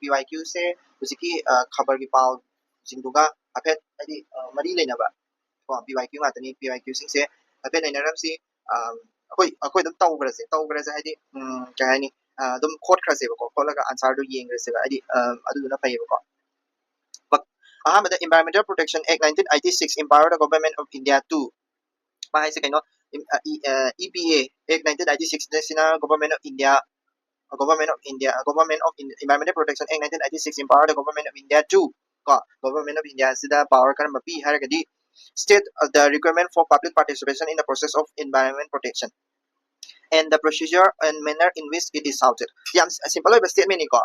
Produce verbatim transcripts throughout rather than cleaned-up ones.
ꯄꯤ ꯋꯥꯏ ꯀ꯭ꯌꯨꯁꯦ ꯍꯧꯖꯤꯛꯀꯤ ꯈꯕꯔꯒꯤ ꯄꯥꯎꯁꯤꯡꯗꯨꯒ ꯍꯥꯏꯐꯦꯠ ꯍꯥꯏꯗꯤ ꯃꯔꯤ ꯂꯩꯅꯕ ꯀꯣ ꯄꯤ ꯋꯥꯏ ꯀ꯭ꯌꯨ ꯉꯥꯛꯇꯅꯤ꯫ ꯄꯤ ꯋꯥꯏ ꯀ꯭ꯌꯨꯁꯤꯡꯁꯦ ꯍꯥꯏꯐꯦꯠ ꯅꯩꯅꯔꯝꯁꯤ꯫ ꯑꯩꯈꯣꯏ ꯑꯩꯈꯣꯏ ꯑꯗꯨꯝ ꯇꯧꯈ꯭ꯔꯁꯦ ꯇꯧꯈ꯭ꯔꯁꯦ ꯍꯥꯏꯗꯤ ꯀꯩ ꯍꯥꯏꯅꯤ, ꯑꯗꯨꯝ ꯈꯣꯠꯈ꯭ꯔꯁꯦꯕꯀꯣ, ꯈꯣꯠꯂꯒ ꯑꯟꯁꯥꯔꯗꯨ ꯌꯦꯡꯈ꯭ꯔꯁꯦꯕ, ꯍꯥꯏꯗꯤ ꯑꯗꯨꯗꯨꯅ ꯐꯩꯌꯦꯕꯀꯣ꯫ ꯑꯍꯥꯟꯕꯗ Environmental Protection Act nineteen eighty six empower the Government of India to, ꯃꯥ ꯍꯥꯏꯁꯦ ꯀꯩꯅꯣ? ꯏ ꯄꯤ ꯑꯦ ꯑꯦꯛ ꯅꯥꯏꯟꯇꯤꯟ ꯑꯥꯏꯇꯤ ꯁꯤꯛꯁ ꯁꯤꯅ Government of India, Government of India, Government of Environmental Protection Act nineteen eighty six empower the Government of India to, ꯀꯣ, Government of India ꯁꯤꯗ power ꯀꯔꯝꯕ ꯄꯤ ꯍꯥꯏꯔꯒꯗꯤ, state the requirement for public participation in the process of environment protection and the procedure and manner in which it is sought. ꯌꯥꯝ simple ꯑꯣꯏꯕ ꯁ꯭ꯇꯦꯠꯃꯦꯟꯅꯤꯀꯣ꯫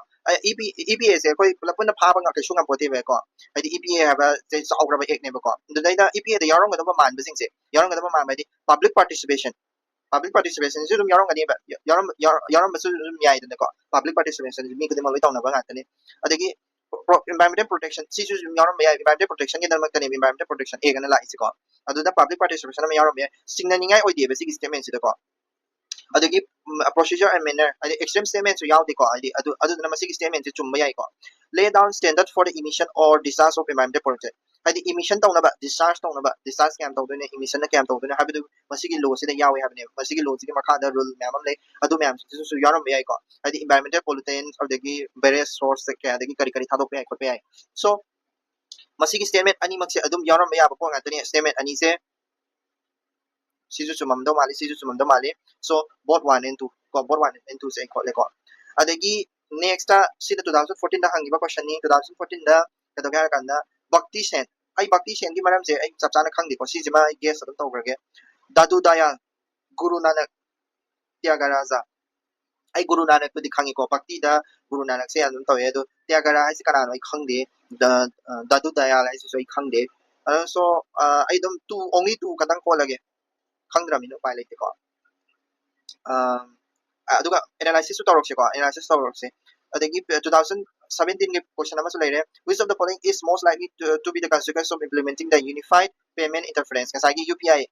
E ꯄꯤ ꯑꯦꯁꯦ ꯑꯩꯈꯣꯏ ꯄꯨꯂꯞ ꯄꯨꯟꯅ ꯐꯥꯕ ꯉ- ꯀꯩꯁꯨ ꯉꯝꯄꯣꯠꯇꯦꯕꯀꯣ꯫ ꯍꯥꯏꯗꯤ ꯏ ꯄꯤ ꯑꯦ ꯍꯥꯏꯕꯁꯦ ꯆꯥꯎꯈ꯭ꯔꯕ ꯑꯦꯛꯅꯦꯕꯀꯣ꯫ ꯑꯗꯨꯗꯩꯗ ꯏ ꯄꯤ ꯑꯦꯗ ꯌꯥꯎꯔꯝꯒꯗꯕ ꯃꯥꯟꯕꯁꯤꯡꯁꯦ, ꯌꯥꯎꯔꯝꯒꯗꯕ ꯃꯥꯟꯕ ꯍꯥꯏꯗꯤ ꯄꯕ꯭ꯂꯤꯛ ꯄꯥꯔꯇꯤꯁꯤꯄꯦꯁꯟ, ꯄꯕ꯭ꯂꯤꯛ ꯄꯥꯔꯇꯤꯁꯤꯄꯦꯁꯟꯁꯨ ꯑꯗꯨꯝ ꯌꯥꯎꯔꯝꯒꯅꯦꯕ꯫ ꯌꯥꯎꯔꯝ- ꯌꯥꯎꯔ- ꯌꯥꯎꯔꯝꯕꯁꯨ ꯑꯗꯨꯝ ꯌꯥꯏꯗꯅꯀꯣ꯫ ꯄꯕ꯭ꯂꯤꯛ ꯄꯥꯔꯇꯤꯁꯤꯄꯦꯁꯟꯁꯤ ꯃꯤ ꯈꯨꯗꯤꯡꯃꯛ ꯂꯣꯏ ꯇꯧꯅꯕ ꯉꯥꯛꯇꯅꯤ꯫ ꯑꯗꯒꯤ ꯏꯟꯚꯥꯏꯔꯣꯟꯃꯦꯟꯇꯦꯜ ꯄ꯭ꯔꯣꯇꯦꯛꯁꯟ ꯁꯤꯁꯨ ꯑꯗꯨꯝ ꯌꯥꯎꯔꯝꯕ ꯌꯥꯏ꯫ ꯏꯟꯚꯥꯏꯔꯣꯟꯃꯦꯟꯇꯦꯜ ꯄ꯭ꯔꯣꯇꯦꯛꯁꯟꯒꯤꯗꯃꯛꯇꯅꯦꯕ ꯏꯟꯚꯥꯏꯔꯣꯟꯃꯦꯟꯇꯦꯜ ꯄ꯭ꯔꯣꯇꯦꯛꯁꯟ ꯑꯦꯛ ꯑꯅ ꯂꯥꯛꯏꯁꯦꯀꯣ꯫ ꯑꯗꯨꯗ ꯄꯕ꯭ꯂꯤꯛ ꯄꯥꯔꯇꯤꯁꯤꯄꯦꯁꯟ ꯑꯃ ꯌꯥꯎꯔꯝꯕ ꯌꯥꯏ꯫ ꯆꯤꯡꯅꯅꯤꯡꯉꯥꯏ ꯑꯣꯏꯗꯦꯕ ꯁꯤꯒꯤ ꯁ꯭ꯇꯦꯠꯃꯦꯟꯁꯤꯗꯀꯣ꯫ ꯑꯗꯒꯤ ꯄ꯭ꯔꯣꯁꯤꯖꯔ ꯑꯦꯟ ꯃꯦꯅꯔ ꯍꯥꯏꯗꯤ ꯑꯦꯛꯁꯇ꯭ꯔꯤꯝ ꯁ꯭ꯇꯦꯠꯃꯦꯟꯁꯨ ꯌꯥꯎꯗꯦꯀꯣ꯫ ꯍꯥꯏꯗꯤ ꯑꯗꯨ ꯑꯗꯨꯗꯨꯅ ꯃꯁꯤꯒꯤ ꯁ꯭ꯇꯦꯠꯃꯦꯟꯁꯦ ꯆꯨꯝꯕ ꯌꯥꯏꯀꯣ꯫ Lay down standard for the emission or discharge of environmental pollutant. ꯍꯥꯏꯗꯤ ꯏꯃꯤꯁꯟ ꯇꯧꯅꯕ, ꯗꯤꯁꯆꯥꯔꯖ ꯇꯧꯅꯕ, ꯗꯤꯁꯆꯥꯔꯖ ꯀꯌꯥꯝ ꯇꯧꯗꯣꯏꯅꯣ, ꯏꯃꯤꯁꯟꯅ ꯀꯌꯥꯝ ꯇꯧꯗꯣꯏꯅꯣ ꯍꯥꯏꯕꯗꯨ ꯃꯁꯤꯒꯤ ꯂꯣꯁꯤꯗ ꯌꯥꯎꯋꯦ ꯍꯥꯏꯕꯅꯦꯕ꯫ ꯃꯁꯤꯒꯤ ꯂꯣꯁꯤꯒꯤ ꯃꯈꯥꯗ ꯔꯨꯜ ꯃꯌꯥꯝ ꯑꯃ ꯂꯩ꯫ ꯑꯗꯨ ꯃꯌꯥꯝꯁꯤꯗꯁꯨ ꯌꯥꯎꯔꯝꯕ ꯌꯥꯏꯀꯣ꯫ ꯍꯥꯏꯗꯤ ꯏꯟꯚꯥꯏꯔꯣꯟꯃꯦꯟꯇꯦꯜ ꯄꯣꯂꯨꯇꯦꯟ, ꯑꯗꯒꯤ ꯕꯦꯔꯦꯖ ꯁꯣꯔꯁ ꯀꯌꯥꯗꯒꯤ ꯀꯔꯤ ꯀꯔꯤ ꯊꯥꯗꯣꯛꯄ ꯌꯥꯏ ꯈꯣꯠꯄ ꯌꯥꯏ꯫ ꯁꯣ ꯃꯁꯤꯒꯤ ꯁ꯭ꯇꯦꯠꯃꯦꯟ ꯑꯅꯤꯃꯛꯁꯦ ꯑꯗꯨꯝ ꯌꯥꯎꯔꯝꯕ ꯌꯥꯕ ꯄꯣꯠ ꯉꯥꯛꯇꯅꯤ꯫ ꯁ꯭ꯇꯦꯠꯃꯦꯟ ꯑꯅꯤꯁꯦ ꯁꯤꯁꯨ ꯆꯨꯝꯃꯝꯗꯧ ꯃꯥꯜꯂꯤ, ꯁꯤꯁꯨ ꯆꯨꯝꯃꯝꯗꯧ ꯃꯥꯜꯂꯤ꯫ So both one and two ꯀꯣ, both one and two ꯁꯦ ꯑꯩ ꯈꯣꯠꯂꯦꯀꯣ꯫ ꯑꯗꯒꯤ ꯅꯦꯛꯁꯇ ꯁꯤꯗ two thousand fourteen ꯗ ꯍꯪꯈꯤꯕ ꯀꯣꯏꯁꯟꯅꯤ꯫ Two thousand fourteen ꯗ ꯀꯩꯗꯧꯒꯦ ꯍꯥꯏꯔ ꯀꯥꯟꯗ ꯚꯛꯇꯤ ꯁꯦꯟ, ꯑꯩ ꯚꯛꯇꯤ ꯁꯦꯟꯒꯤ ꯃꯔꯝꯁꯦ ꯑꯩ ꯆꯞ ꯆꯥꯅ ꯈꯪꯗꯦꯀꯣ, ꯁꯤꯁꯤꯃ ꯑꯩ ꯒꯦꯁ ꯑꯗꯨꯝ ꯇꯧꯈ꯭ꯔꯒꯦ꯫ ꯗꯥꯗꯨ ꯗꯌꯥꯜ, ꯒꯨꯔꯨ ꯅꯥꯅꯛ, ꯇ꯭ꯌꯥꯒꯔꯥꯖꯥ꯫ ꯑꯩ ꯒꯨꯔꯨ ꯅꯥꯅꯛꯄꯨꯗꯤ ꯈꯪꯉꯤꯀꯣ, ꯚꯛꯇꯤꯗ ꯒꯨꯔꯨ ꯅꯥꯅꯛꯁꯦ ꯌꯥꯝ ꯑꯗꯨꯝ ꯇꯧꯋꯦ꯫ ꯑꯗꯣ ꯇ꯭ꯌꯥꯒꯔꯥ ꯍꯥꯏꯁꯦ ꯀꯅꯥꯅꯣ ꯑꯩ ꯈꯪꯗꯦ꯫ ꯗ- ꯑ, ꯗꯥꯗꯨ ꯗꯌꯥꯜ ꯍꯥꯏꯁꯤꯁꯨ ꯑꯩ ꯈꯪꯗꯦ꯫ ꯑꯗꯣ so, ꯑ, ꯑꯩ ꯑꯗꯨꯝ two, only two ꯈꯛꯇꯪ ꯈꯣꯠꯂꯒꯦ꯫ ꯈꯪꯗ꯭ꯔꯕꯅꯤꯅ ꯎꯄꯥꯏ ꯂꯩꯇꯦꯀꯣ꯫ ꯑ, ꯑꯗꯨꯒ ꯑꯦꯅꯥꯂꯥꯏꯁꯤꯁꯁꯨ ꯇꯧꯔꯛꯁꯦꯀꯣ, ꯑꯦꯅꯥꯂꯥꯏꯁꯤꯁ ꯇꯧꯔꯛꯁꯦ꯫ ꯑꯗꯒꯤ two thousand seventeen ꯒꯤ ꯀꯣꯏꯁꯟ ꯑꯃꯁꯨ ꯂꯩꯔꯦ: Which of the following is most likely to, to be the consequence of implementing the unified payment interface? ꯉꯁꯥꯏꯒꯤ ꯌꯨ ꯄꯤ ꯑꯥꯏ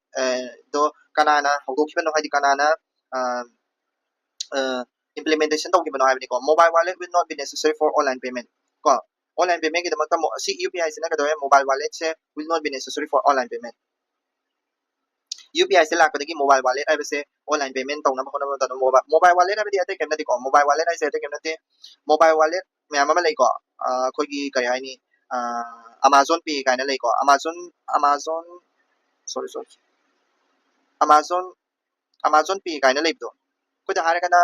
ꯗꯣ ꯀꯅꯥꯅ ꯍꯧꯗꯣꯛꯈꯤꯕꯅꯣ, ꯍꯥꯏꯗꯤ ꯀꯅꯥꯅ ꯑ, ꯑ, implementation ꯇꯧꯈꯤꯕꯅꯣ ꯍꯥꯏꯕꯅꯤꯀꯣ꯫ Mobile wallet will not be necessary for online payment. ꯀꯣ, online payment ꯀꯤꯗꯃꯛꯇ ꯁꯤ ꯌꯨ ꯄꯤ ꯑꯥꯏ ꯁꯤꯅ ꯀꯩꯗꯧꯋꯦ? Mobile wallet ꯁꯦ will not be necessary for online payment. U P I ꯁꯤ ꯂꯥꯛꯄꯗꯒꯤ mobile wallet ꯍꯥꯏꯕꯁꯦ online payment ꯇꯧꯅꯕ ꯍꯣꯠꯅꯕ ꯃꯇꯝꯗ mobile, mobile wallet ꯍꯥꯏꯕꯗꯤ ꯑꯇꯩ ꯀꯔꯤꯝ ꯅꯠꯇꯦꯀꯣ꯫ Mobile wallet ꯍꯥꯏꯁꯦ ꯑꯇꯩ ꯀꯔꯤꯝ ꯅꯠꯇꯦ꯫ Mobile wallet ꯃꯌꯥꯝ ꯑꯃ ꯂꯩꯀꯣ꯫ ꯑꯩꯈꯣꯏꯒꯤ ꯀꯔꯤ ꯍꯥꯏꯅꯤ? Amazon Pay ꯀꯥꯏꯅ ꯂꯩꯀꯣ꯫ Amazon, Amazon, sorry, sorry, Amazon, Amazon Pay ꯀꯥꯏꯅ ꯂꯩꯕꯗꯣ, ꯑꯩꯈꯣꯏꯗ ꯍꯥꯏꯔꯒꯅ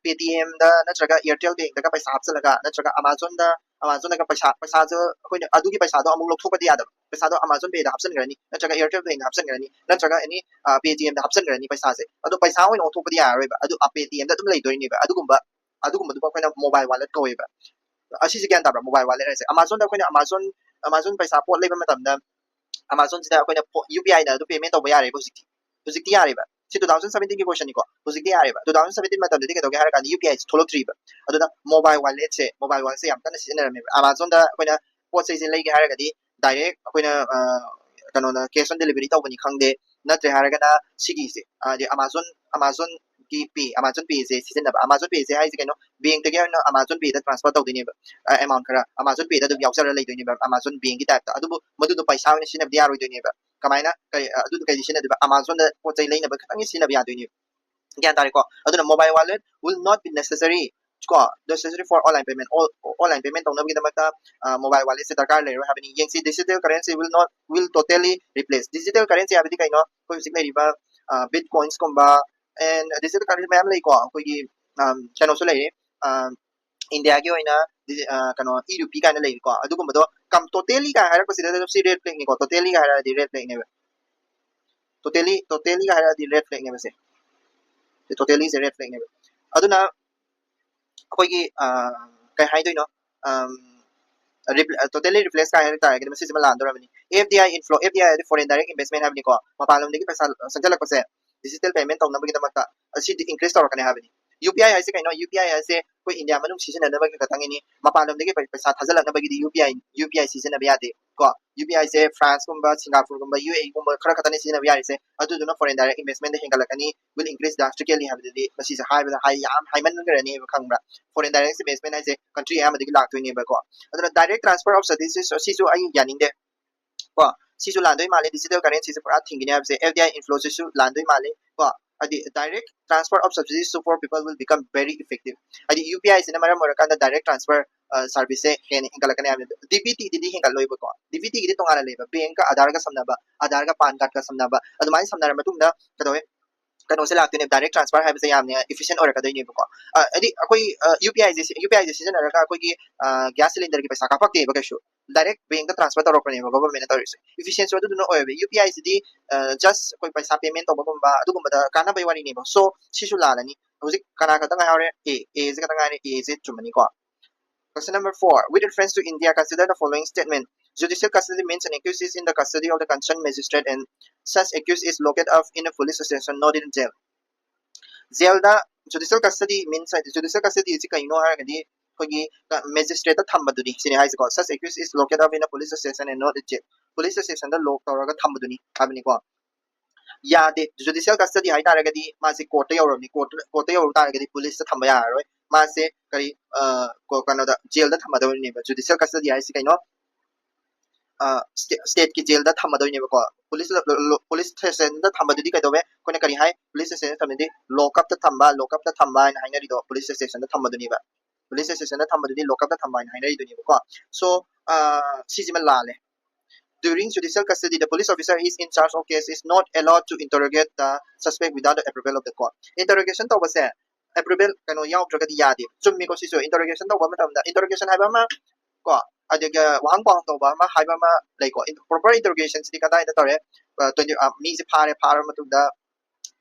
Paytm ꯗ ꯅꯠꯇ꯭ꯔꯒ Airtel Bank ꯇꯒ ꯄꯩꯁꯥ ꯍꯥꯞꯆꯤꯜꯂꯒ, ꯅꯠꯇ꯭ꯔꯒ Amazon ꯗ, Amazon ꯗꯒ ꯄꯩꯁꯥ, ꯄꯩꯁꯥꯁꯨ ꯑꯩꯈꯣꯏꯅ ꯑꯗꯨꯒꯤ ꯄꯩꯁꯥꯗꯣ ꯑꯃꯨꯛ ꯂꯧꯊꯣꯛꯄꯗꯤ ꯌꯥꯗꯕ꯫ ꯄꯩꯁꯥꯗꯣ Amazon Pay ꯗ ꯍꯥꯞꯆꯤꯟꯈ꯭ꯔꯅꯤ, ꯅꯠꯇ꯭ꯔꯒ Airtel Bank ꯇ ꯍꯥꯞꯆꯤꯟꯈ꯭ꯔꯅꯤ, ꯅꯠꯇ꯭ꯔꯒ any Paytm ꯗ ꯍꯥꯞꯆꯤꯟꯈ꯭ꯔꯅꯤ ꯄꯩꯁꯥꯁꯦ꯫ ꯑꯗꯣ ꯄꯩꯁꯥ ꯑꯣꯏꯅ ꯑꯣꯟꯊꯣꯛꯄꯗꯤ ꯌꯥꯔꯔꯣꯏꯕ, ꯑꯗꯨ Paytm ꯗ ꯑꯗꯨꯝ ꯂꯩꯗꯣꯏꯅꯦꯕ꯫ ꯑꯗꯨꯒꯨꯝꯕ, ꯑꯗꯨꯒꯨꯝꯕꯗꯨꯕꯨ ꯑꯩꯈꯣꯏꯅ mobile wallet ꯀꯧꯋꯦꯕ꯫ ꯑꯁꯤꯁꯦ ꯒ꯭ꯌꯥꯟ ꯇꯥꯕ꯭ꯔꯥ? Mobile wallet ꯍꯥꯏꯁꯦ Amazon ꯗ ꯑꯩꯈꯣꯏꯅ Amazon, Amazon ꯄꯩꯁꯥ ꯄꯣꯠ ꯂꯩꯕ ꯃꯇꯝꯗ Amazon ꯁꯤꯗ ꯑꯩꯈꯣꯏꯅ ꯌꯨ ꯄꯤ ꯑꯥꯏ ꯅ ꯑꯗꯨꯝ payment ꯇꯧꯕ ꯌꯥꯔꯦꯕ ꯍꯧꯖꯤꯛꯇꯤ꯫ ꯍꯧꯖꯤꯛꯇꯤ ꯌꯥꯔꯦꯕ꯫ ꯁꯤ two thousand seventeen ꯒꯤ question ꯅꯤꯀꯣ꯫ ꯍꯧꯖꯤꯛꯇꯤ ꯌꯥꯔꯦꯕ꯫ Two thousand seventeen ꯃꯇꯝꯗꯗꯤ ꯀꯩꯗꯧꯒꯦ ꯍꯥꯏꯔ ꯀꯥꯟꯗ ꯌꯨ ꯄꯤ ꯑꯥꯏ ꯁꯦ ꯊꯣꯛꯂꯛꯇ꯭ꯔꯤꯕ꯫ ꯑꯗꯨꯅ mobile wallet ꯁꯦ, mobile wallet ꯁꯦ ꯌꯥꯝ ꯀꯟꯅ ꯁꯤꯖꯤꯟꯅꯔꯝꯃꯦꯕ꯫ Amazon ꯗ ꯑꯩꯈꯣꯏꯅ ꯄꯣꯠ ꯆꯩꯁꯦ ꯂꯩꯒꯦ ꯍꯥꯏꯔꯒꯗꯤ direct ꯑꯩꯈꯣꯏꯅ, ꯑ, ꯀꯩꯅꯣꯅ, cash on delivery ꯇꯧꯕꯅꯤ ꯈꯪꯗꯦ, ꯅꯠꯇ꯭ꯔꯦ ꯍꯥꯏꯔꯒꯅ ꯁꯤꯒꯤꯁꯦ, ꯍꯥꯏꯗꯤ Amazon, Amazon ꯒꯤ Pay, Amazon Pay ꯁꯦ ꯁꯤꯖꯤꯟꯅꯕ꯫ Amazon Pay ꯁꯦ ꯍꯥꯏꯁꯦ ꯀꯩꯅꯣ? Bank ꯇꯒꯤ ꯑꯣꯏꯅ Amazon Pay ꯗ transfer ꯇꯧꯗꯣꯏꯅꯦꯕ꯫ ꯑ, amount ꯈꯔ Amazon Pay ꯗ ꯑꯗꯨꯝ ꯌꯥꯎꯖꯔ ꯂꯩꯗꯣꯏꯅꯦꯕ, Amazon Bank ꯀꯤ type ꯇ꯫ ꯑꯗꯨꯕꯨ ꯃꯗꯨꯗꯣ ꯄꯩꯁꯥ ꯑꯣꯏꯅ ꯁꯤꯖꯤꯟꯅꯕꯗꯤ ꯌꯥꯔꯣꯏꯗꯣꯏꯅꯦꯕ꯫ ꯀꯃꯥꯏꯅ? ꯀꯔꯤ, ꯑ, ꯑꯗꯨꯗꯣ ꯀꯩꯗꯤ ꯁꯤꯖꯤꯟꯅꯗꯣꯏꯕ? Amazon ꯗ ꯄꯣꯠ ꯆꯩ ꯂꯩꯅꯕ ꯈꯛꯇꯪꯒꯤ ꯁꯤꯖꯤꯟꯅꯕ ꯌꯥꯗꯣꯏꯅꯦꯕ꯫ ꯒ꯭ꯌꯥꯟ ꯇꯥꯔꯦꯀꯣ? ꯑꯗꯨꯅ mobile wallet will not be necessary, ꯀꯣ, necessary for online payment, all, online payment ꯇꯧꯅꯕꯒꯤꯗꯃꯛꯇ, ꯑ, mobile wallet ꯁꯦ ꯗꯔꯀꯥꯔ ꯂꯩꯔꯣꯏ ꯍꯥꯏꯕꯅꯤ꯫ ꯌꯦꯡꯁꯤ, digital currency will not, will totally replace. Digital currency ꯍꯥꯏꯕꯗꯤ ꯀꯩꯅꯣ? ꯑꯩꯈꯣꯏ ꯍꯧꯖꯤꯛ ꯂꯩꯔꯤꯕ, ꯑ, Bitcoins ꯀꯨꯝꯕ, and digital currency ꯃꯌꯥꯝ ꯂꯩꯀꯣ꯫ ꯑꯩꯈꯣꯏꯒꯤ, ꯑꯝ, ꯀꯩꯅꯣꯁꯨ ꯂꯩꯔꯤ, ꯑ, India ꯒꯤ ꯑꯣꯏꯅ digi-, ꯑ, ꯀꯩꯅꯣ, e rupee ꯀꯥꯏꯅ ꯂꯩꯔꯤꯀꯣ꯫ ꯑꯗꯨꯒꯨꯝꯕꯗꯣ ꯀꯝ-, totally ꯀꯥꯏ ꯍꯥꯏꯔꯛꯄꯁꯤꯗ ꯑꯗꯨꯝ ꯁꯤ red flag ꯅꯤꯀꯣ꯫ Totally ꯀꯥꯏ ꯍꯥꯏꯔꯛꯑꯗꯤ red flag ꯅꯦꯕ꯫ Totally, totally ꯀꯥꯏ ꯍꯥꯏꯔꯛꯑꯗꯤ red flag ꯅꯦꯕ ꯁꯦ꯫ ꯁꯤ totally ꯁꯦ red flag ꯅꯦꯕ꯫ ꯑꯗꯨꯅ ꯑꯩꯈꯣꯏꯒꯤ, ꯑ, ꯀꯩ ꯍꯥꯏꯗꯣꯏꯅꯣ? ꯑꯝ, repl-, ꯑ, totally replace ꯀꯥꯏ ꯍꯥꯏꯔꯛ ꯇꯥꯔꯒꯗꯤ ꯃꯁꯤꯁꯤꯃ ꯂꯥꯟꯗꯧꯔꯕꯅꯤ꯫ F D I inflow, F D I ꯍꯥꯏꯗꯤ foreign direct investment ꯍꯥꯏꯕꯅꯤꯀꯣ꯫ ꯃꯄꯥꯟ ꯂꯝꯗꯒꯤ ꯄꯩꯁꯥ ꯆꯪꯁꯤꯜꯂꯛꯄꯁꯦ digital payment ꯇꯧꯅꯕꯒꯤꯗꯃꯛꯇ ꯑꯁꯤꯗꯤ increase ꯇꯧꯔꯛꯀꯅꯤ ꯍꯥꯏꯕꯅꯤ꯫ UPI ꯍꯥꯏꯁꯦ ꯀꯩꯅꯣ? UPI ꯍꯥꯏꯁꯦ ꯑꯩꯈꯣꯏ ꯏꯟꯗꯤꯌꯥ ꯃꯅꯨꯡ ꯁꯤꯖꯤꯟꯅꯅꯕꯒꯤ ꯈꯛꯇꯪꯒꯤꯅꯤ꯫ ꯃꯄꯥꯟ ꯂꯝꯗꯒꯤ ꯄꯩ- ꯄꯩꯁꯥ ꯊꯥꯖꯤꯜꯂꯛꯅꯕꯒꯤꯗꯤ UPI UPI ꯁꯤꯖꯤꯟꯅꯕ ꯌꯥꯗꯦ ꯀꯣ꯫ UPI ꯁꯦ ꯐ꯭ꯔꯥꯟꯁꯀꯨꯝꯕ, ꯁꯤꯡꯒꯥꯄꯨꯔꯒꯨꯝꯕ, UAE ꯒꯨꯝꯕ ꯈꯔ ꯈꯛꯇꯅꯤ ꯁꯤꯖꯤꯟꯅꯕ ꯌꯥꯔꯤꯁꯦ꯫ ꯑꯗꯨꯗꯨꯅ foreign direct investment the ꯍꯦꯟꯒꯠꯂꯛꯀꯅꯤ, will increase drastically ꯍꯥꯏꯕꯗꯨꯗꯤ ꯃꯁꯤꯁꯦ ꯍꯥꯏꯕꯗ ꯍꯥꯏ ꯌꯥꯝ ꯍꯥꯏꯃꯟꯈ꯭ꯔꯅꯦꯕ, ꯈꯪꯕ꯭ꯔꯥ? Foreign direct investment ꯍꯥꯏꯁꯦ country ꯑꯌꯥꯝꯕꯗꯒꯤ ꯂꯥꯛꯇꯣꯏꯅꯦꯕꯀꯣ꯫ ꯑꯗꯨꯅ direct transfer of subsidies ꯑꯁꯤꯁꯨ ꯑꯩ ꯌꯥꯅꯤꯡꯗꯦ ꯀꯣ꯫ ꯁꯤꯁꯨ ꯂꯥꯟꯗꯣꯏ ꯃꯥꯜꯂꯦ, digital currency ꯁꯦ ꯄꯨꯔꯥ ꯊꯤꯡꯒꯅꯤ ꯍꯥꯏꯕꯁꯦ꯫ FDI inflow ꯁꯤꯁꯨ ꯂꯥꯟꯗꯣꯏ ꯃꯥꯜꯂꯦ ꯀꯣ꯫ ꯍꯥꯏꯗꯤ direct transfer of subsidies to poor people will become very effective. ꯍꯥꯏꯗꯤ UPI ꯁꯤꯅ ꯃꯔꯝ ꯑꯣꯏꯔꯀꯥꯟꯗ direct transfer service ꯁꯦ ꯍꯦꯟꯅ ꯍꯦꯟꯒꯠꯂꯛꯀꯅꯤ ꯍꯥꯏꯕꯅꯤ꯫ DBT ꯗꯤ ꯍꯦꯟꯒꯠꯂꯣꯏꯕꯀꯣ꯫ DBT ꯒꯤꯗꯤ ꯇꯣꯉꯥꯟꯅ ꯂꯩꯕ, bank ꯀ Aadhaar ꯒ ꯁꯝꯅꯕ, Aadhaar ꯒ PAN card ꯀ ꯁꯝꯅꯕ, ꯑꯗꯨꯃꯥꯏꯅ ꯁꯝꯅꯔ ꯃꯇꯨꯡꯗ ꯀꯩꯗꯧꯋꯦ, ꯀꯩꯅꯣꯁꯦ ꯂꯥꯛꯇꯣꯏꯅꯦ, direct transfer ꯍꯥꯏꯕꯁꯦ ꯌꯥꯝꯅ efficient ꯑꯣꯏꯔꯛꯀꯗꯣꯏꯅꯦꯕꯀꯣ꯫ ꯑ, ꯍꯥꯏꯗꯤ ꯑꯩꯈꯣꯏ UPI ꯁꯦ UPI ꯁꯦ ꯁꯤꯖꯤꯟꯅꯔꯒ ꯑꯩꯈꯣꯏꯒꯤ gas cylinder ꯒꯤ ꯄꯩꯁꯥ ꯀꯥꯞꯄꯛꯇꯦꯕ ꯀꯩꯁꯨ, direct bank ꯇ transfer ꯇꯧꯔꯛꯄꯅꯦꯕ government ꯅ ꯇꯧꯔꯤꯁꯦ꯫ Efficiency ꯁꯨ ꯑꯗꯨꯗꯨꯅ ꯑꯣꯏꯌꯦꯕ꯫ UPI ꯁꯤꯗꯤ just ꯑꯩꯈꯣꯏ ꯄꯩꯁꯥ payment ꯇꯧꯕꯒꯨꯝꯕ ꯑꯗꯨꯒꯨꯝꯕꯗ ꯀꯥꯟꯅꯕꯩ ꯋꯥꯔꯤꯅꯦꯕ꯫ So ꯁꯤꯁꯨ ꯂꯥꯜꯂꯅꯤ꯫ ꯍꯧꯖꯤꯛ ꯀꯅꯥ ꯈꯛꯇ ꯉꯥꯏꯍꯧꯔꯦ? A, A ꯁꯦ ꯈꯛꯇ ꯉꯥꯏꯔꯦ꯫ A say ꯆꯨꯝꯃꯅꯤꯀꯣ꯫ Question number four. With reference to India, consider the following statement. Judicial custody means an accused is in the custody of the concerned magistrate and such accused is locked up in a police station, not in jail. Jail the judicial custody means ꯍꯥꯏꯗꯤ judicial custody ꯁꯤ ꯀꯩꯅꯣ ꯍꯥꯏꯔꯒꯗꯤ ꯑꯩꯈꯣꯏꯒꯤ magistrate ꯇ ꯊꯝꯕꯗꯨꯅꯤ ꯁꯤꯅꯤ ꯍꯥꯏꯁꯦꯀꯣ꯫ Such accused is locked up in a police station and not in jail. Police station the lock ꯇꯧꯔꯒ ꯊꯝꯕꯗꯨꯅꯤ ꯍꯥꯏꯕꯅꯤꯀꯣ꯫ ꯌꯥꯗꯦ꯫ Judicial custody ꯍꯥꯏ ꯇꯥꯔꯒꯗꯤ ꯃꯥꯁꯦ court ꯇ ꯌꯧꯔꯕꯅꯤ꯫ Court ꯇ, court ꯇ ꯌꯧꯔ ꯇꯥꯔꯒꯗꯤ police ꯇ ꯊꯝꯕ ꯌꯥꯔꯔꯣꯏ꯫ ꯃꯥꯁꯦ ꯀꯔꯤ, ꯑ, ꯀꯣ-, ꯀꯩꯅꯣꯗ, jail ꯗ ꯊꯝꯃꯗꯧꯔꯤꯅꯦꯕ꯫ Judicial custody ꯍꯥꯏꯁꯤ ꯀꯩꯅꯣ? ꯑ, state, state ꯀꯤ jail ꯗ ꯊꯝꯃꯗꯣꯏꯅꯦꯕꯀꯣ꯫ Police, police station ꯗ ꯊꯝꯕꯗꯨꯗꯤ ꯀꯩꯗꯧꯋꯦ? ꯑꯩꯈꯣꯏꯅ ꯀꯔꯤ ꯍꯥꯏ? Police station ꯗ ꯊꯝꯕꯗꯤ lock up ꯇ ꯊꯝꯕ, lock up ꯇ ꯊꯝꯕ ꯍꯥꯏꯅ ꯍꯥꯏꯅꯔꯤꯗꯣ police station ꯗ ꯊꯝꯕꯗꯨꯅꯦꯕ꯫ Police station ꯗ ꯊꯝꯕꯗꯨꯗꯤ lock up ꯇ ꯊꯝꯕ ꯍꯥꯏꯅ ꯍꯥꯏꯅꯔꯤꯗꯨꯅꯦꯕꯀꯣ꯫ So, ꯑ, ꯁꯤꯁꯤꯃ ꯂꯥꯜꯂꯦ꯫ During judicial custody, the police officer is in charge of case is not allowed to interrogate the suspect without the approval of the court. Interrogation ꯇꯧꯕꯁꯦ approval ꯀꯩꯅꯣ ꯌꯥꯎꯗ꯭ꯔꯒꯗꯤ ꯌꯥꯗꯦ꯫ ꯆꯨꯝꯃꯤꯀꯣ ꯁꯤꯁꯨ? Interrogation ꯇꯧꯕ ꯃꯇꯝꯗ, interrogation ꯍꯥꯏꯕ ꯑꯃ ꯀꯣ, ꯑꯗꯨꯒ ꯋꯥꯍꯪ ꯄꯥꯎꯍꯪ ꯇꯧꯕ ꯑꯃ ꯍꯥꯏꯕ ꯑꯃ ꯂꯩꯀꯣ꯫ Proper interrogation ꯁꯤꯗꯤ ꯀꯗꯥꯏꯗ ꯇꯧꯔꯦ? ꯑ, twenty, ꯑ, ꯃꯤꯁꯦ ꯐꯥꯔꯦ, ꯐꯥꯔꯕ ꯃꯇꯨꯡꯗ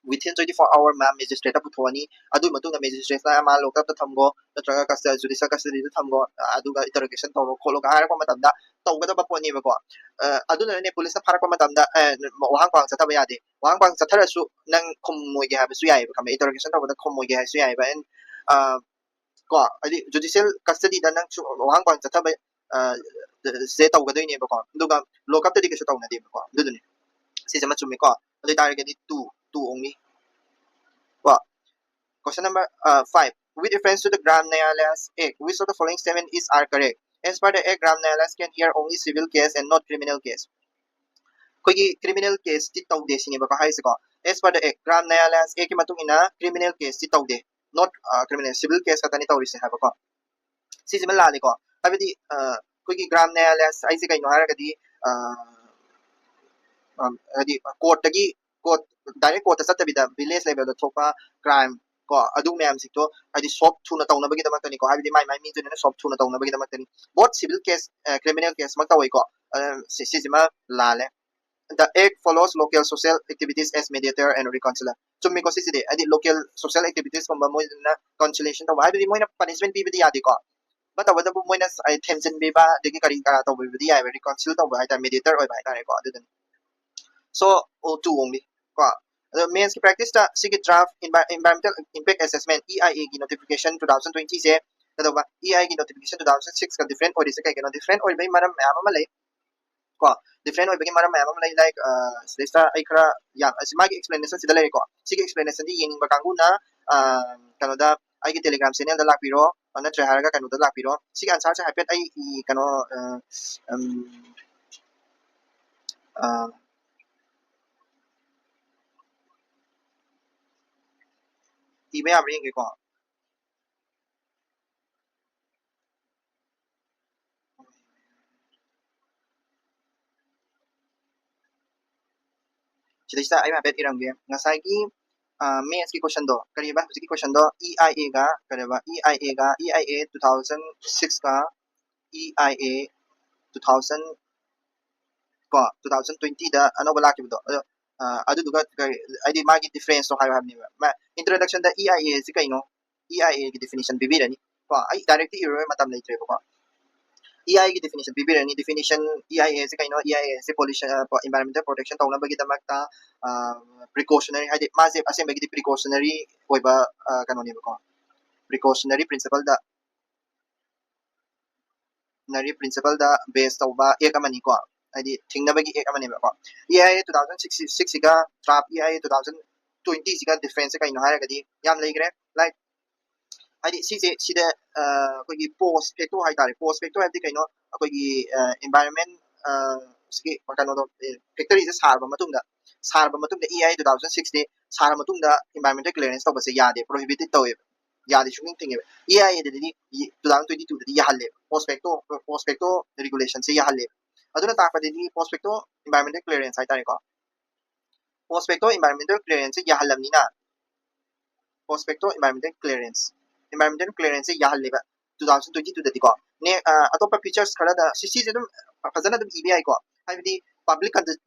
within twenty four hour ꯃꯥ magistrate ꯇ ꯄꯨꯊꯣꯛꯑꯅꯤ꯫ ꯑꯗꯨꯒꯤ ꯃꯇꯨꯡꯗ magistrate ꯅ ꯃꯥ lock up ꯇ ꯊꯝꯈꯣ, ꯅꯠꯇ꯭ꯔꯒ custody, judicial custody ꯗ ꯊꯝꯈꯣ, ꯑꯗꯨꯒ interrogation ꯇꯧꯔꯣ ꯈꯣꯠꯂꯣꯒ ꯍꯥꯏꯔꯛꯄ ꯃꯇꯝꯗ ꯇꯧꯒꯗꯕ ꯄꯣꯠꯅꯦꯕꯀꯣ꯫ ꯑ, ꯑꯗꯨꯅꯅꯦ police ꯅ ꯐꯥꯔꯛꯄ ꯃꯇꯝꯗ, ꯑ, ꯋꯥꯍꯪ ꯄꯥꯎꯍꯪ ꯆꯠꯊꯕ ꯌꯥꯗꯦ꯫ ꯋꯥꯍꯪ ꯄꯥꯎꯍꯪ ꯆꯠꯊꯔꯁꯨ ꯅꯪ ꯈꯨꯝꯃꯣꯏꯒꯦ ꯍꯥꯏꯕꯁꯨ ꯌꯥꯏꯑꯕ, ꯈꯪꯕ꯭ꯔꯥ? Interrogation ꯇꯧꯕꯗ ꯈꯨꯝꯃꯣꯏꯒꯦ ꯍꯥꯏꯕꯁꯨ ꯌꯥꯏꯑꯕ꯫ And, ꯑ, ꯀꯣ, ꯍꯥꯏꯗꯤ judicial custody ꯗ ꯅꯪꯁꯨ ꯋꯥꯍꯪ ꯄꯥꯎꯍꯪ ꯆꯠꯊꯕ, ꯑ, ꯁꯦ ꯇꯧꯒꯗꯣꯏꯅꯦꯕꯀꯣ꯫ ꯑꯗꯨꯒ lock up ꯇꯗꯤ ꯀꯩꯁꯨ ꯇꯧꯅꯗꯦꯕꯀꯣ꯫ ꯑꯗꯨꯗꯨꯅꯤ꯫ ꯁꯤꯁꯤꯃ ꯆꯨꯝꯃꯤꯀꯣ꯫ ꯑꯗꯨ ꯑꯣꯏꯇꯥꯔꯒꯗꯤ two, two only꯫ ꯀꯣ꯫ Question number, uh, five. With reference to the Gram Nyayalaya's Act, which of the following statement is are correct? As per the Act, Gram Nyayalayas can hear only civil case and not criminal case. ꯑꯩꯈꯣꯏꯒꯤ criminal case T ꯇꯧꯗꯦ ꯁꯤꯅꯦꯕꯀꯣ ꯍꯥꯏꯔꯤꯁꯦꯀꯣ꯫ As per the Act, Gram Nyayalayas Act ꯀꯤ ꯃꯇꯨꯡ ꯏꯟꯅ criminal case T ꯇꯧꯗꯦ, not, uh, criminal, civil case ꯈꯛꯇꯅꯤ ꯇꯧꯔꯤꯁꯦ ꯍꯥꯏꯕꯀꯣ꯫ ꯁꯤꯁꯤꯃ ꯂꯥꯜꯂꯤꯀꯣ꯫ ꯍꯥꯏꯕꯗꯤ, ꯑ, ꯑꯩꯈꯣꯏꯒꯤ Gram Nyayalayas ꯍꯥꯏꯁꯦ ꯀꯩꯅꯣ ꯍꯥꯏꯔꯒꯗꯤ, ꯑ, ꯑ, ꯍꯥꯏꯗꯤ court ꯇꯒꯤ, court, direct court ꯇ ꯆꯠꯇꯕꯤꯗ village level ꯗ ꯊꯣꯛꯄ crime ꯀꯣ, ꯑꯗꯨ ꯃꯌꯥꯝꯁꯤꯡꯗꯣ ꯍꯥꯏꯗꯤ solve ꯊꯨꯅ ꯇꯧꯅꯕꯒꯤꯗꯃꯛꯇꯅꯤꯀꯣ, ꯍꯥꯏꯕꯗꯤ ꯃꯥꯏ ꯃꯥꯏ ꯃꯤꯗꯨꯅ solve ꯊꯨꯅ ꯇꯧꯅꯕꯒꯤꯗꯃꯛꯇꯅꯤ꯫ Both civil case, ꯑ, criminal case ꯃꯛ ꯇꯧꯋꯤꯀꯣ꯫ ꯑ, ꯁꯤ-, ꯁꯤꯁꯤꯃ ꯂꯥꯜꯂꯦ꯫ The act follows local social activities as mediator and reconciliation. ꯆꯨꯝꯃꯤꯀꯣ ꯁꯤꯁꯤꯗꯤ, ꯍꯥꯏꯗꯤ local social activities ꯀꯨꯝꯕ ꯃꯣꯏꯅ conciliation ꯇꯧꯕ, ꯍꯥꯏꯕꯗꯤ ꯃꯣꯏꯅ punishment ꯄꯤꯕꯗꯤ ꯌꯥꯗꯦꯀꯣ, but ꯇꯧꯕꯇꯕꯨ ꯃꯣꯏꯅ, ꯍꯥꯏꯗꯤ, ꯊꯦꯝꯖꯤꯟꯕꯤꯕ ꯑꯗꯒꯤ ꯀꯔꯤ ꯀꯔꯥ ꯇꯧꯕꯤꯕꯗꯤ ꯌꯥꯏꯑꯕ, reconcile ꯇꯧꯕ ꯍꯥꯏꯇꯥꯔꯦ, mediator ꯑꯣꯏꯕ ꯍꯥꯏꯇꯥꯔꯦꯀꯣ꯫ ꯑꯗꯨꯗꯨꯅꯤ꯫ So, two only ꯀꯣ꯫ ꯑꯗꯣ mains ꯀꯤ practice ꯇ ꯁꯤꯒꯤ draft envi-, environmental impact assessment, E I A ꯒꯤ notification two thousand twenty ꯁꯦ ꯀꯩꯗꯧꯕ, E I A ꯒꯤ notification two thousand six ꯀ different ꯑꯣꯏꯔꯤꯁꯦ ꯀꯩꯒꯤꯅꯣ? Different ꯑꯣꯏꯕꯒꯤ ꯃꯔꯝ ꯃꯌꯥꯝ ꯑꯃ ꯂꯩ ꯀꯣ꯫ Different ꯑꯣꯏꯕꯒꯤ ꯃꯔꯝ ꯃꯌꯥꯝ ꯑꯃ ꯂꯩ, like, ꯑ, ꯁꯤꯗꯩꯁꯤꯗ ꯑꯩ ꯈꯔ ꯌꯥꯝ, ꯑꯁꯤ ꯃꯥꯒꯤ explanation ꯁꯤꯗ ꯂꯩꯔꯦꯀꯣ꯫ ꯁꯤꯒꯤ explanation ꯗꯤ ꯌꯦꯡꯅꯤꯡꯕ ꯀꯥꯡꯕꯨꯅ, ꯑ, ꯀꯩꯅꯣꯗ, ꯑꯩꯒꯤ Telegram channel ꯗ ꯂꯥꯛꯄꯤꯔꯣ, ꯑ, ꯅꯠꯇ꯭ꯔꯦ ꯍꯥꯏꯔꯒ ꯀꯩꯅꯣꯗ ꯂꯥꯛꯄꯤꯔꯣ꯫ ꯁꯤꯒꯤ answer ꯁꯦ ꯍꯥꯏꯐꯦꯠ ꯑꯩ, ꯏ, ꯀꯩꯅꯣ, ꯑ, ꯎꯝ, ꯑ, ꯏꯕ ꯌꯥꯕ꯭ꯔꯥ ꯌꯦꯡꯒꯦꯀꯣ꯫ ꯁꯤꯗꯩꯁꯤꯗ ꯑꯩ ꯍꯥꯏꯐꯦꯠ ꯏꯔꯝꯒꯦ꯫ ꯉꯁꯥꯏꯒꯤ, ꯑ, mains ꯀꯤ question ꯗꯣ, ꯀꯔꯤꯕ ꯍꯧꯖꯤꯛꯀꯤ question ꯗꯣ? E I A ꯒ, ꯀꯔꯤꯕ? E I A ꯒ, E I A two thousand six ꯀ, E I A two thousand ꯀꯣ, two thousand twenty ꯗ ꯑꯅꯧꯕ ꯂꯥꯛꯈꯤꯕꯗꯣ꯫ ꯑꯗꯣ, ꯑꯗꯨꯗꯨꯒ ꯀꯔꯤ, ꯍꯥꯏꯗꯤ ꯃꯥꯒꯤ difference ꯇꯣ ꯍꯥꯏꯌꯨ ꯍꯥꯏꯕꯅꯦꯕ꯫ ꯃꯥ introduction the E I A ꯁꯤ ꯀꯩꯅꯣ, E I A ꯒꯤ definition ꯄꯤꯕꯤꯔꯅꯤ ꯀꯣ꯫ ꯑꯩ direct ꯇ ꯏꯔꯔꯣꯏ, ꯃꯇꯝ ꯂꯩꯇ꯭ꯔꯦꯕꯀꯣ꯫ E I A ꯒꯤ definition ꯄꯤꯕꯤꯔꯅꯤ꯫ Definition, E I A ꯁꯤ ꯀꯩꯅꯣ? E I A ꯁꯤ pollution, environmental protection ꯇꯧꯅꯕꯒꯤꯗꯃꯛꯇ precautionary, ꯍꯥꯏꯗꯤ ꯃꯥꯁꯦ ꯑꯁꯦꯡꯕꯒꯤꯗꯤ precautionary ꯑꯣꯏꯕ ꯀꯩꯅꯣꯅꯦꯕꯀꯣ꯫ Precautionary principle ꯗ ꯅꯔꯤ principle ꯗ base ꯇꯧꯕ act ꯑꯃꯅꯤꯀꯣ, ꯍꯥꯏꯗꯤ ꯊꯤꯡꯅꯕꯒꯤ act ꯑꯃꯅꯦꯕꯀꯣ꯫ E I A two thousand six ꯁꯤꯒ draft E I A two thousand twenty ꯁꯤꯒ difference ꯁꯦ ꯀꯩꯅꯣ ꯍꯥꯏꯔꯒꯗꯤ ꯌꯥꯝ ꯂꯩꯈ꯭ꯔꯦ꯫ Like, ꯍꯥꯏꯗꯤ ꯁꯤꯁꯦ, ꯁꯤꯗ ꯑꯩꯈꯣꯏꯒꯤ post facto ꯍꯥꯏꯇꯥꯔꯦ꯫ Post facto ꯍꯥꯏꯕꯗꯤ ꯀꯩꯅꯣ? ꯑꯩꯈꯣꯏꯒꯤ environment, ꯁꯤꯒꯤ ꯀꯩꯅꯣꯗꯣ, factory ꯁꯦ ꯁꯥꯔꯕ ꯃꯇꯨꯡꯗ, ꯁꯥꯔꯕ ꯃꯇꯨꯡꯗ E I A two thousand six ꯗꯤ ꯁꯥꯔ ꯃꯇꯨꯡꯗ environmental clearance ꯇꯧꯕꯁꯦ ꯌꯥꯗꯦ, prohibited ꯇꯧꯋꯦꯕ, ꯌꯥꯗꯦ, ꯁꯨꯡꯊꯤꯡ ꯊꯤꯡꯉꯦꯕ꯫ E I A ꯗꯗꯤ two thousand twenty two ꯗꯗꯤ ꯌꯥꯍꯜꯂꯦꯕ, post facto, post facto regulation ꯁꯦ ꯌꯥꯍꯜꯂꯦꯕ꯫ ꯑꯗꯨꯅ ꯇꯥꯛꯄꯗꯗꯤ post facto environmental clearance ꯍꯥꯏꯇꯥꯔꯦꯀꯣ, post facto environmental clearance ꯁꯦ ꯌꯥꯍꯜꯂꯝꯅꯤꯅ, post facto environmental clearance, environmental clearance ꯁꯦ ꯌꯥꯍꯜꯂꯦꯕ two thousand twenty two ꯗꯗꯤꯀꯣ꯫ ꯅꯦ, ꯑꯇꯣꯞꯄ features ꯈꯔꯗ ꯁꯤ, ꯁꯤꯁꯦ ꯑꯗꯨꯝ ꯐꯖꯅ ꯑꯗꯨꯝ ꯏꯕ ꯌꯥꯏꯀꯣ, ꯍꯥꯏꯕꯗꯤ public,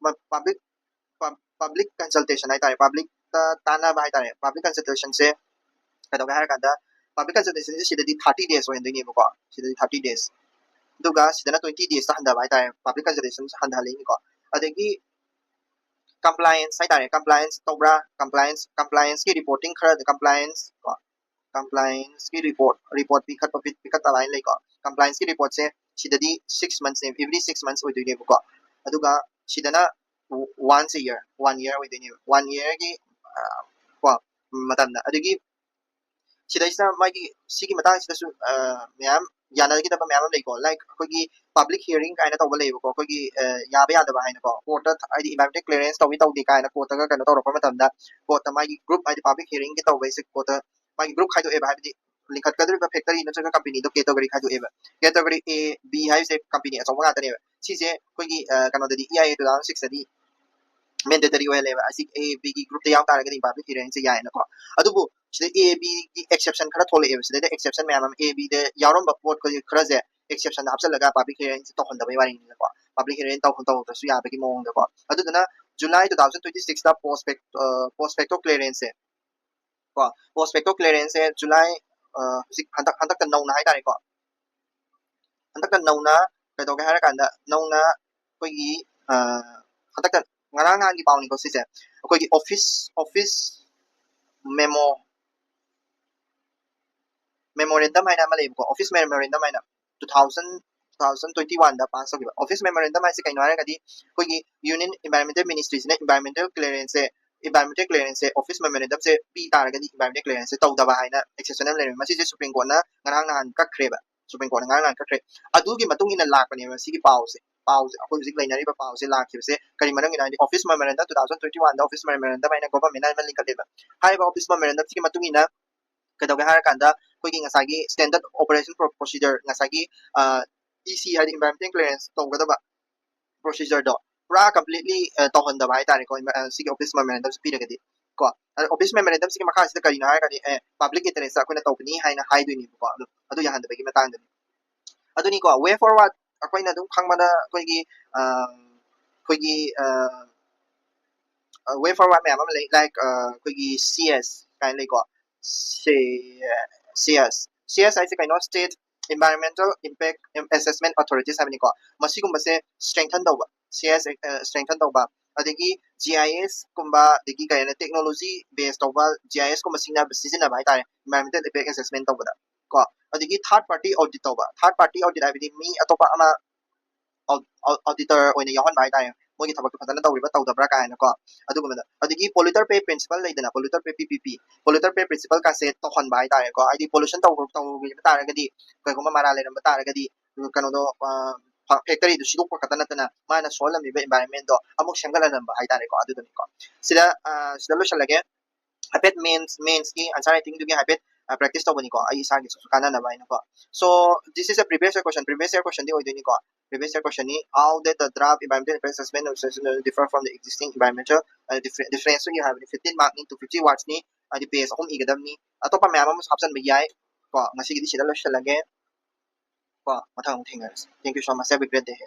public, public consultation ꯍꯥꯏꯇꯥꯔꯦ, public ꯇ ꯇꯥꯟꯅꯕ ꯍꯥꯏꯇꯥꯔꯦ꯫ Public consultation ꯁꯦ ꯀꯩꯗꯧꯒꯦ ꯍꯥꯏꯔ ꯀꯥꯟꯗ, public consultation ꯁꯦ ꯁꯤꯗꯗꯤ thirty days ꯑꯣꯏꯍꯟꯗꯣꯏꯅꯦꯕꯀꯣ, ꯁꯤꯗꯗꯤ thirty days, ꯑꯗꯨꯒ ꯁꯤꯗꯅ twenty days ꯇ ꯍꯟꯊꯕ ꯍꯥꯏꯇꯥꯔꯦ, public consultation ꯍꯟꯊꯍꯜꯂꯛꯏꯅꯤꯀꯣ꯫ ꯑꯗꯒꯤ compliance ꯍꯥꯏꯇꯥꯔꯦ, compliance ꯇꯧꯕ꯭ꯔꯥ, compliance, compliance ꯀꯤ reporting ꯈꯔ, compliance ꯀꯣ, compliance ꯀꯤ report, report ꯄꯤꯈꯠꯄ, ꯄꯤ-, ꯄꯤꯈꯠꯇꯕ ꯍꯥꯏꯅ ꯂꯩꯀꯣ꯫ Compliance ꯀꯤ report ꯁꯦ ꯁꯤꯗꯗꯤ six months ꯅꯦ, every six months ꯑꯣꯏꯗꯣꯏꯅꯦꯕꯀꯣ꯫ ꯑꯗꯨꯒ ꯁꯤꯗꯅ once a year, one year ꯑꯣꯏꯗꯣꯏꯅꯦꯕ, one year ꯒꯤ ꯀꯣ ꯃꯇꯝꯗ꯫ ꯑꯗꯒꯤ ꯁꯤꯗꯩꯁꯤꯗ ꯃꯥꯒꯤ ꯁꯤꯒꯤ ꯃꯇꯥꯡꯁꯤꯗꯁꯨ ꯃꯌꯥꯝ ꯌꯥꯅꯈꯤꯗꯕ ꯃꯌꯥꯝ ꯑꯃ ꯂꯩꯀꯣ꯫ Like, ꯑꯩꯈꯣꯏꯒꯤ public hearing ꯀꯥꯏꯅ ꯇꯧꯕ ꯂꯩꯌꯦꯕꯀꯣ, ꯑꯩꯈꯣꯏꯒꯤ ꯌꯥꯕ ꯌꯥꯗꯕ ꯍꯥꯏꯅꯀꯣ꯫ Court ꯇ, ꯍꯥꯏꯗꯤ environmental clearance ꯇꯧꯏ ꯇꯧꯗꯦ ꯀꯥꯏꯅ court ꯇꯒ ꯀꯩꯅꯣ ꯇꯧꯔꯛꯄ ꯃꯇꯝꯗ, court ꯇ ꯃꯥꯒꯤ group, ꯍꯥꯏꯗꯤ public hearing ꯒꯤ ꯇꯧꯕꯩꯁꯦ court ꯇ ꯃꯥꯒꯤ group ꯈꯥꯏꯗꯣꯛꯑꯦꯕ, ꯍꯥꯏꯕꯗꯤ ꯂꯤꯡꯈꯠꯀꯗꯧꯔꯤꯕ factory ꯅꯠꯇ꯭ꯔꯒ company ꯗꯣ category ꯈꯥꯏꯗꯣꯛꯑꯦꯕ꯫ Category A, B ꯍꯥꯏꯔꯤꯁꯦ company ꯑꯆꯧꯕ ꯉꯥꯛꯇꯅꯦꯕ꯫ ꯁꯤꯁꯦ ꯑꯩꯈꯣꯏꯒꯤ ꯀꯩꯅꯣꯗꯗꯤ, E I A two thousand six ꯇꯗꯤ mandatory ꯑꯣꯏꯍꯜꯂꯦꯕ꯫ ꯑꯁꯤ A, B ꯒꯤ group ꯇ ꯌꯥꯎ ꯇꯥꯔꯒꯗꯤ public hearing ꯁꯦ ꯌꯥꯏꯅꯀꯣ꯫ ꯑꯗꯨꯕꯨ ꯁꯤꯗ A, B ꯒꯤ exception ꯈꯔ ꯊꯣꯛꯂꯛꯑꯦꯕ꯫ ꯁꯤꯗꯩꯗ exception ꯃꯌꯥꯝ ꯑꯃ, A, B ꯗ ꯌꯥꯎꯔꯝꯕ ꯄꯣꯠ ꯈꯔꯁꯦ exception ꯗ ꯍꯥꯞꯆꯜꯂꯒ public hearing ꯁꯦ ꯇꯧꯍꯟꯗꯕꯩ ꯋꯥꯔꯤꯅꯤꯅꯀꯣ꯫ Public hearing ꯇꯧ-, ꯇꯧꯗ꯭ꯔꯁꯨ ꯌꯥꯕꯒꯤ ꯃꯑꯣꯡꯗꯀꯣ꯫ ꯑꯗꯨꯗꯨꯅ July two thousand twenty six ꯇ post fac- post facto clearance ꯁꯦ, ꯀꯣ, post facto clearance ꯁꯦ July, ꯍꯧꯖꯤꯛ ꯍꯟꯗꯛ ꯍꯟꯗꯛꯇ ꯅꯧꯅ ꯍꯥꯏꯇꯥꯔꯦꯀꯣ, ꯍꯟꯗꯛꯇ ꯅꯧꯅ ꯀꯩꯗꯧꯒꯦ ꯍꯥꯏꯔꯀꯥꯟꯗ, ꯅꯧꯅ ꯑꯩꯈꯣꯏꯒꯤ ꯍꯟꯗꯛꯇ ꯉꯔꯥꯡ ꯅꯍꯥꯟꯒꯤ ꯄꯥꯎꯅꯤꯀꯣ ꯁꯤꯁꯦ, ꯑꯩꯈꯣꯏꯒꯤ office office memo memorandum ꯍꯥꯏꯅ ꯑꯃ ꯂꯩꯌꯦꯕꯀꯣ, office memorandum ꯍꯥꯏꯅ two thousand two thousand twenty one ꯗ pass ꯇꯧꯈꯤꯕ office memorandum ꯍꯥꯏꯁꯦ ꯀꯩꯅꯣ ꯍꯥꯏꯔꯒꯗꯤ, ꯑꯩꯈꯣꯏꯒꯤ Union Environmental Ministry ꯁꯤꯅ environmental clearance ꯁꯦ environmental clearance ꯁꯦ office memorandum ꯁꯦ ꯄꯤ ꯇꯥꯔꯒꯗꯤ environmental clearance ꯁꯦ ꯇꯧꯗꯕ ꯍꯥꯏꯅ exception ꯑꯃ ꯂꯩꯔꯝꯃꯤ꯫ ꯃꯁꯤꯁꯦ Supreme Court ꯅ ꯉꯔꯥꯡ ꯅꯍꯥꯟ ꯀꯛꯈ꯭ꯔꯦꯕ꯫ Supreme Court ꯅ ꯉꯔꯥꯡ ꯅꯍꯥꯟ ꯀꯛꯈ꯭ꯔꯦ꯫ ꯑꯗꯨꯒꯤ ꯃꯇꯨꯡ ꯏꯟꯅ ꯂꯥꯛꯄꯅꯦꯕ ꯁꯤꯒꯤ ꯄꯥꯎꯁꯦ꯫ ꯄꯥꯎꯁꯦ, ꯑꯩꯈꯣꯏ ꯍꯧꯖꯤꯛ ꯂꯩꯅꯔꯤꯕ ꯄꯥꯎꯁꯦ ꯂꯥꯛꯈꯤꯕꯁꯦ ꯀꯔꯤ ꯃꯔꯝꯒꯤꯅꯣ ꯍꯥꯏꯗꯤ, office memorandum two thousand twenty one ꯗ office memorandum ꯍꯥꯏꯅ government ꯅ ꯑꯃ ꯂꯤꯡꯈꯠꯂꯦꯕ꯫ ꯍꯥꯏꯔꯤꯕ office memorandum ꯁꯤꯒꯤ ꯃꯇꯨꯡ ꯏꯟꯅ ꯀꯩꯗꯧꯒꯦ ꯍꯥꯏꯔꯀꯥꯟꯗ, ꯑꯩꯈꯣꯏꯒꯤ ꯉꯁꯥꯏꯒꯤ standard operation pro- procedure, ꯉꯁꯥꯏꯒꯤ ꯏ ꯁꯤ ꯍꯥꯏꯗꯤ environmental clearance ꯇꯧꯒꯗꯕ procedure ꯗꯣ ꯄꯨꯔꯥ completely ꯇꯧꯍꯟꯗꯕ ꯍꯥꯏꯇꯥꯔꯦꯀꯣ, ꯁꯤꯒꯤ office memorandum ꯁꯤ ꯄꯤꯔꯒꯗꯤ꯫ ꯀꯣ, office memorandum ꯁꯤꯒꯤ ꯃꯈꯥꯁꯤꯗ ꯀꯔꯤꯅꯣ ꯍꯥꯏꯔꯒꯗꯤ, ꯑꯦ, public interest ꯇ ꯑꯩꯈꯣꯏꯅ ꯇꯧꯕꯅꯤ ꯍꯥꯏꯅ ꯍꯥꯏꯗꯣꯏꯅꯦꯕꯀꯣ꯫ ꯑꯗꯨ ꯑꯗꯨ ꯌꯥꯍꯟꯗꯕꯒꯤ ꯃꯇꯥꯡꯗꯅꯤ꯫ ꯑꯗꯨꯅꯤꯀꯣ, way forward ꯑꯩꯈꯣꯏꯅ ꯑꯗꯨꯝ ꯈꯪꯕꯗ ꯑꯩꯈꯣꯏꯒꯤ ꯑꯩꯈꯣꯏꯒꯤ way forward ꯃꯌꯥꯝ ꯑꯃ ꯂꯩ, like ꯑꯩꯈꯣꯏꯒꯤ C S ꯀꯥꯏꯅ ꯂꯩꯀꯣ, C S, C S ꯍꯥꯏꯁꯦ ꯀꯩꯅꯣ? State Environmental Impact Assessment Authorities ꯍꯥꯏꯕꯅꯤꯀꯣ꯫ ꯃꯁꯤꯒꯨꯝꯕꯁꯦ strengthen ꯇꯧꯕ, C S strengthen ꯇꯧꯕ, ꯑꯗꯒꯤ G I S ꯀꯨꯝꯕ, ꯑꯗꯒꯤ ꯀꯩ ꯍꯥꯏꯅꯤ, technology base ꯇꯧꯕ G I S ꯀꯨꯝꯕ ꯁꯤꯖꯤꯟꯅꯕ, ꯁꯤꯖꯤꯟꯅꯕ ꯍꯥꯏꯇꯥꯔꯦ, environmental impact assessment ꯇꯧꯕꯗ꯫ ꯀꯣ, ꯑꯗꯒꯤ third party audit ꯇꯧꯕ꯫ Third party audit ꯍꯥꯏꯕꯗꯤ ꯃꯤ ꯑꯇꯣꯞꯄ ꯑꯃ auditor ꯑꯣꯏꯅ ꯌꯥꯎꯍꯟꯕ ꯍꯥꯏꯇꯥꯔꯦ, ꯃꯣꯏꯒꯤ ꯊꯕꯛꯇꯣ ꯐꯖꯅ ꯇꯧꯔꯤꯕ ꯇꯧꯗꯕ꯭ꯔꯥ ꯀꯥꯏꯅꯀꯣ꯫ ꯑꯗꯨꯒꯨꯝꯕꯗ, ꯑꯗꯒꯤ polluter pay principle ꯂꯩꯗꯅ, polluter pay, P P P, polluter pay principle ꯀꯥꯁꯦ ꯇꯧꯍꯟꯕ ꯍꯥꯏꯇꯥꯔꯦꯀꯣ꯫ ꯍꯥꯏꯗꯤ pollution ꯇꯧ ꯇꯧꯈꯤꯕ ꯇꯥꯔꯒꯗꯤ, ꯀꯩꯒꯨꯝꯕ ꯃꯔꯥꯜ ꯂꯩꯔꯝꯕ ꯇꯥꯔꯒꯗꯤ, ꯀꯩꯅꯣꯗꯣ, factory ꯗꯨ ꯁꯤꯗꯣꯛꯄ ꯈꯛꯇ ꯅꯠꯇꯅ ꯃꯥꯅ ꯁꯣꯛꯍꯜꯂꯝꯃꯤꯕ environment ꯗꯣ ꯑꯃꯨꯛ ꯁꯦꯝꯒꯠꯍꯜꯂꯝꯕ ꯍꯥꯏꯇꯥꯔꯦꯀꯣ꯫ ꯑꯗꯨꯗꯨꯅꯤꯀꯣ꯫ ꯁꯤꯗ ꯁꯤꯗ ꯂꯣꯏꯁꯤꯜꯂꯒꯦ꯫ ꯍꯥꯏꯐꯦꯠ mains, mains ꯀꯤ answer writing ꯗꯨꯒꯤ ꯍꯥꯏꯐꯦꯠ practice ꯇꯧꯕꯅꯤꯀꯣ, ꯑꯩ ꯏꯁꯥꯒꯤꯁꯨ ꯀꯥꯟꯅꯅꯕ ꯍꯥꯏꯅꯀꯣ꯫ So this is a previous year question. Previous year question D ꯑꯣꯏꯗꯣꯏꯅꯤꯀꯣ꯫ Previous year question ꯅꯤ. How did the draft environmental impact assessment differ from the existing environmental? Difference ꯁꯨ ꯏꯌꯨ ꯍꯥꯏꯕꯅꯤ, fifteen mark ꯅꯤ, two fifty words ꯅꯤ, ꯍꯥꯏꯗꯤ page ꯑꯍꯨꯝ ꯏꯒꯗꯕꯅꯤ꯫ ꯑꯇꯣꯞꯄ ꯃꯌꯥꯝ ꯑꯃꯁꯨ ꯍꯥꯞꯆꯤꯟꯕ ꯌꯥꯏ꯫ ꯀꯣ, ꯉꯁꯤꯒꯤꯗꯤ ꯁꯤꯗ ꯂꯣꯏꯁꯤꯜꯂꯒꯦ꯫ ꯀꯣ, ꯃꯊꯪ ꯑꯃꯨꯛ ꯊꯦꯡꯅꯔꯁꯤ꯫ Thank you so much. Have a great day.